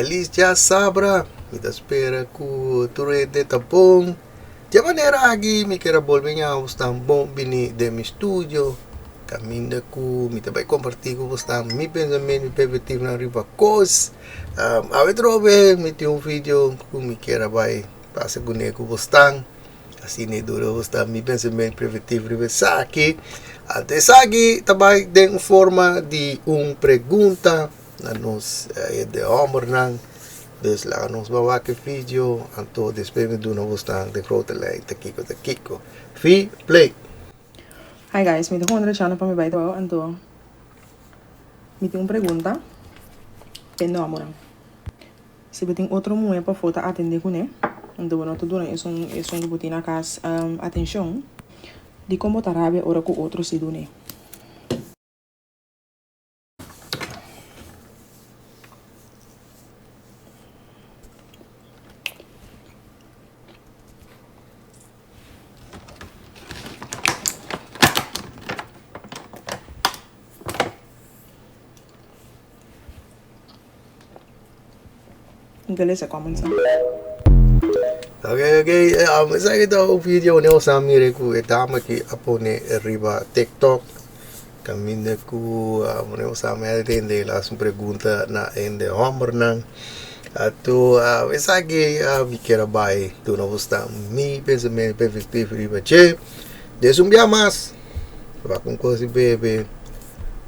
Feliz djasabra! Mi ta spera ku tur hende ta bon. Di e manera aki mi kier a bolbe ña bosnan bon bini den mi studio kaminda ku mi ta bai kompartí ku bosnan mi pensamentu, mi perspektivanan riba kos. Awe trobe mi tin un video ku mi kier a bai pasa kuné ku bosnan. Asina e dura bosnan mi pensamentu, perspektiva riba esaki. Anto esaki ta bai den forma di un pregunta na nos hende hòmbernan. Dus laga nos bai wak e video, anto despues mi duna bosnan den grote lijn ta kiko ta kiko. Fi, play! Hi guys, mi ta con Rechana pa mi bai trabao anto mi tin un pregunta p'e nòmbernan. Si bo tin otro muhé pafó ta atendé kuné, anto bo no ta duna esun esun ku bo tin na kas atenshon, dikon bo ta rabia ora ku otro si dun'é? Lesa comments nan. Ok ok esaki ta un video ne nos a mira ku e dama aki a pone riba tiktok kaminda ku nos a mira tende el a hasi un pregunta na hende hombernan anto esaki mi kier a bai duna bos ta mi pensamentu perspektiva riba dje des un bia mas wak un kos di bebe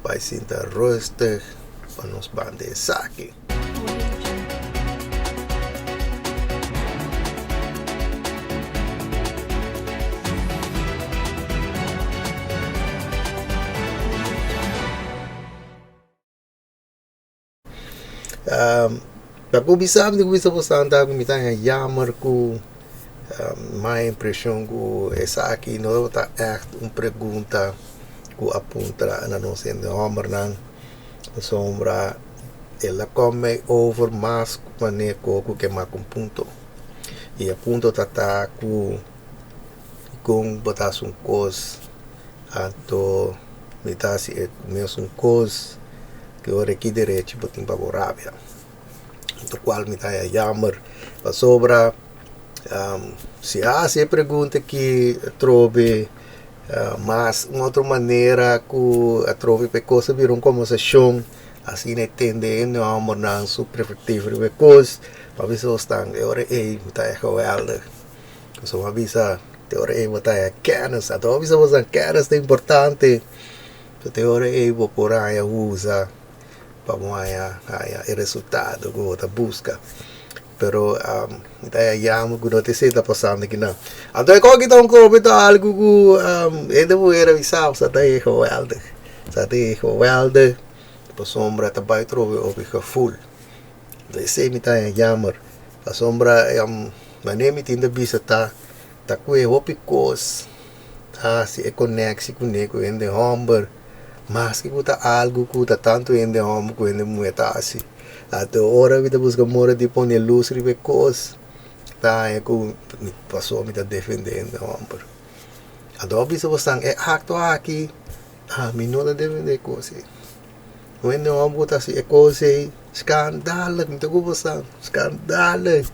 bai sinta rustig pa nos banda esaki. Pa kuminsá mi ta kuminsá bo santa ku mi ta haña yammer ku mi impreshon ku esaki no tabata ègt un pregunta ku a puntra na nos hende hòmbernan pasobra el a kòm over mas manera ku ku ke mak un punto i e punto ta ta ku kon bo ta hasi un kos anto mi ta hasi e mesun kos ki ora ki derecho bo tin pa bo rabia lokual mi ta haña yammer pasobra si a hasi e pregunta aki atrobe Mas un otro manera ku atrobe pa e kos a bira un kombersashon asina e tende hende hòmbernan su perspektiva riba e kos pa bisa bo stan e ora ei bo ta haña geweldig pasobra bo a bisa e ora ei bo ta haña kènis anto bo a bisa bo stan kènis ta importante te ora ei bo por haña usa pa bo haña haña e resultado ku bo ta buska. Pero mi ta yama ku no ta esei ta pasando akinan. Anto e koki ta un kopi ta algu ku hende muher a bisa sa ta e geweldig. Sa ta e geweldig pasobra ta bai trobe hopi gevoel. Anto esei mi ta haña jammer pasobra manera mi tin ta bisa ta ta kue hopi kos ta hasi e koneksi kuné ku hende hòmber. Maske ku ta algu ku ta tantu hende hòmber ku hende muhé ta hasi. Anto ora mi ta buska mora di pone lus riba e kos, ta haña ku mi pasobra mi ta defendé hende hòmber. Anto a bisa bosan e akto aki, ami no ta defendé e kos ei. Un hende hòmber ku ta hasi e kos ei, skandalig, mi ta ku bosan, skandalig.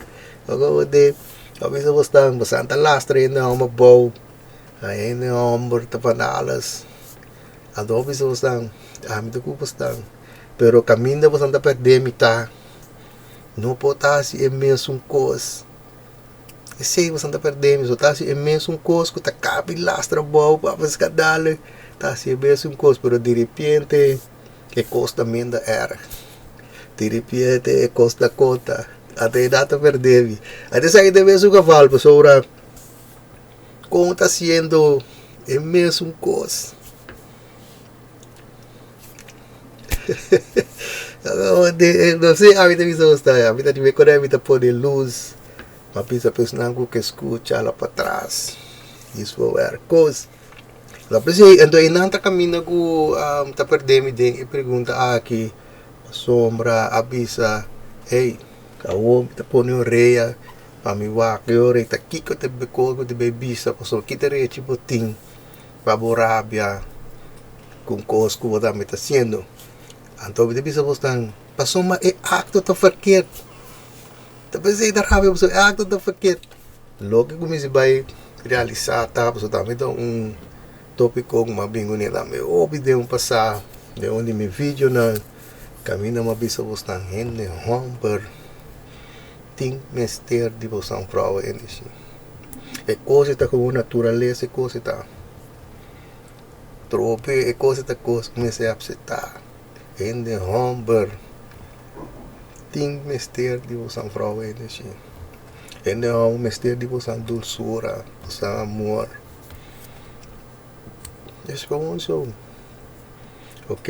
A bisa bosan, bosan ta lastra hende hòmber abou. Hende homber ta van alles. Anto hopi bisa bosnan, ami ta ku bosnan. Pero kaminda bosnan ta pèrdè mi ta, no por ta hasi e mesun kos. Esei bosnan ta pèrdè mi, so ta hasi e mesun kos ku ta kabi lastra abou pa skandal, ta hasi e mesun kos, pero diripiente e kos ta minder erg. Diripiente e kos ta konta. Anto e nan ta pèrdè mi. Anto esaki ta e mesun geval pasobra. Kon ta hasiendo e mesun kos. No sé, ami ta bisa gusta, ami ta dime kore mi ta pone luz, mi a bisa pa esnan ku ke skucha hala patras, dis por wèr kos. La p'esei, anto einan ta kaminda ku ta pèrdè mi den e pregunta aki, pasobra a bisa, hey, awor mi ta pone orea. Pa mi wak e ora ei ta kiko ta e kos ku ta bay bisa pasobra ki derecho bo tin pa bo rabia ku un kos ku bo tambe ta hasiendo. Anto mi ta bisa bosnan pasobra e akto ta verkeerd. Ta pensei ta rabia pasobra e acto ta verkeerd. Loke ku mi si bai realisá ta pasobra tambe ta un tópiko ku mi a bin kuné tambe hopi den un pasá den un di mi videonan kaminda mi a bisa bosnan hende hòmber tin mester di bosnan vrouwen energia. E kos ta komo naturalesa e kos ta. Trope e kos ta kos ku mester apseptá. Hende hòmber tin mester di boso vrou energia. Hende hòmber mester di boso dulsura, boso amor. Es gewoon zo. Ok.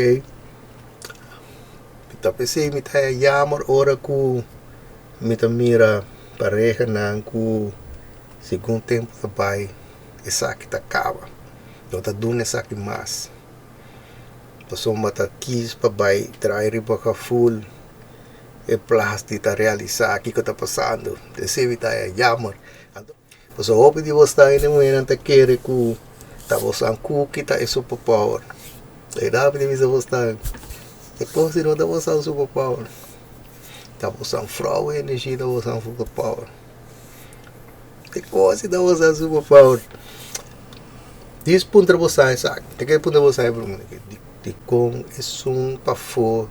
Mi ta p'esei mi ta haña yammer ora ku mi ta mira parehanan ku segun tempu ta bai esaki ta kaba. No ta duna esaki mas. Pasobra ta kis pa bai trae riba gevoel e plas di ta realisa kiko ta pasando. Esei mi ta haña jammer. Pasobra hopi di bos ta hende muhernan ta kere ku ta bosan kuki ta e super power. E hopi di bisa bos ta e kos di no ta bosan super power. Ta bosan vrouw energie ta bosan super power. E kos ta bosan super power. Dis puntra bosan esaki. Te ke puntra bosan e pregunta aki. Dikon esun pafó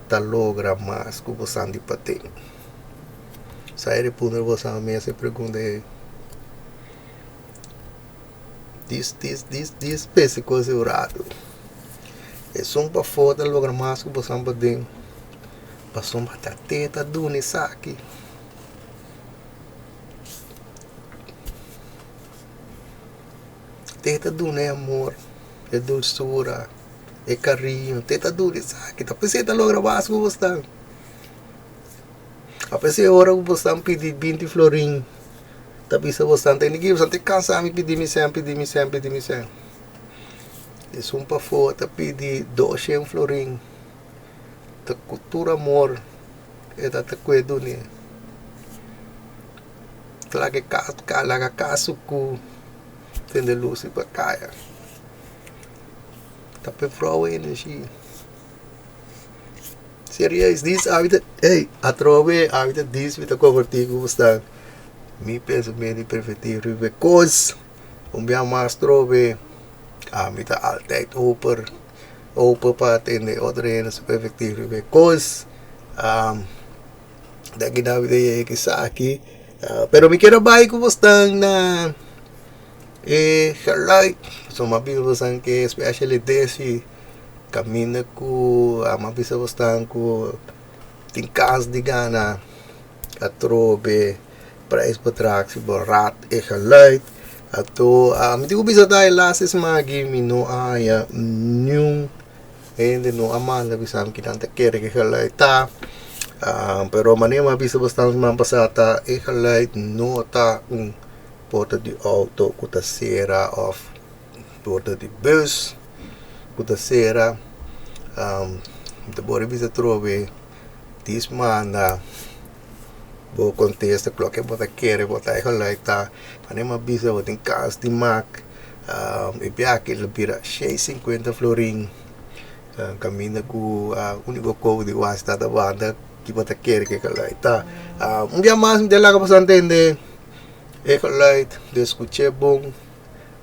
ta logra mas ku bosan di paten? Sa e puntra bosan mes e pregunta ei. Dis dis dis dis pensa kos un ratu. Esun pafó ta logra mas ku bosan paden. Pasobra ta te ta duna esaki. Te ta duna e amor, e dulsura, e kariño, te ta duna esaki. Ta p'esei ta logra mas ku bo sta. A p'esei ora ku bo sta pidi binti florin, ta bisa bo sta tene ki bo sta te kansa mi pidi mi sèn, pidi mi sèn, pidi mi sèn. Esun pafó ta pidi doshen florin, ta ku tur amor e ta ta kue dun'é. Laga e laga kaso ku tende lus riba kaya. Ta p'e vrouw energia. Serieus, dis awe ta, ey, atrobe awe ta dis mi ta kompartí ku bosnan mi pensamentu i perspektiva riba e kos. Un bia mas atrobe ami ta altijd oper, open pa atende otro hende su perspektiva riba e kos. Daki nan mi ta yega esaki. Pero mi kier a bai ku bosnan na e geluid. Pasobra mi a bisa bosnan ke special edition kaminda ku mi a bisa bosnan ku tin kans di gana atrobe prijsbedrag si bo raad e geluid. Anto mi tin ku bisa ta e laatste smaak mi no a haña niun. Hende no a manda bisa mi kinan ta kere ku e geluid ta, pero manera mi a bisa bastante siman pasá ta e geluid no ta un porta di outo ku ta sera òf porta di bus ku ta sera. Mi ta por bisa atrobe dis manda bo kontesta loke bo ta kere bo ta e geluid ta. Manera mi a bisa bo tin kans di mak. E biaha lo bira shei sinkuenta florin kaminda ku uniko kobo di wak ta ta banda ki bo ta kere ku e geluid ta. Un bia mas mi ta laga boso ntende e geluid di skuch'é bon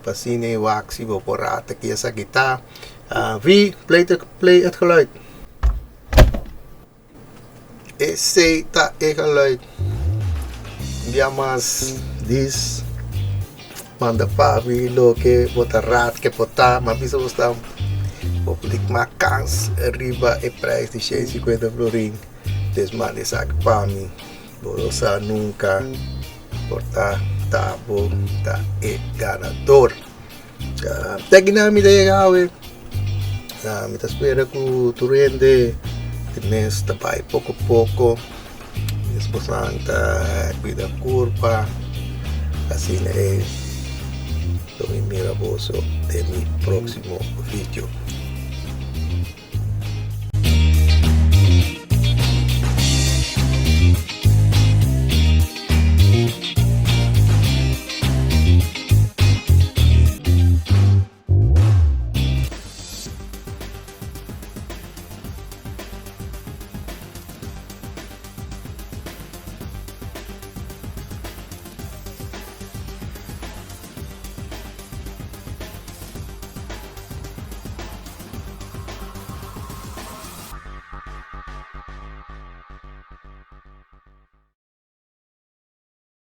pa asina e wak si bo por rata ki esaki ta. Vi play play het geluid. Esei ta e geluid. Un bia mas dis manda papi loke bo ta raad ke por ta ma bisa bo sta bo por dik mas kans riba e prijs di shei sinkuenta florin des manda esaki pa mi bo lo sa nunka por ta ta bo ta e ganador. Te akinan mi ta yega awe. Mi ta spera ku tur hende di mes ta bai poko poko. Esposanan ta kuida kurpa. Asina e lo mi mira boso den mi próksimo video.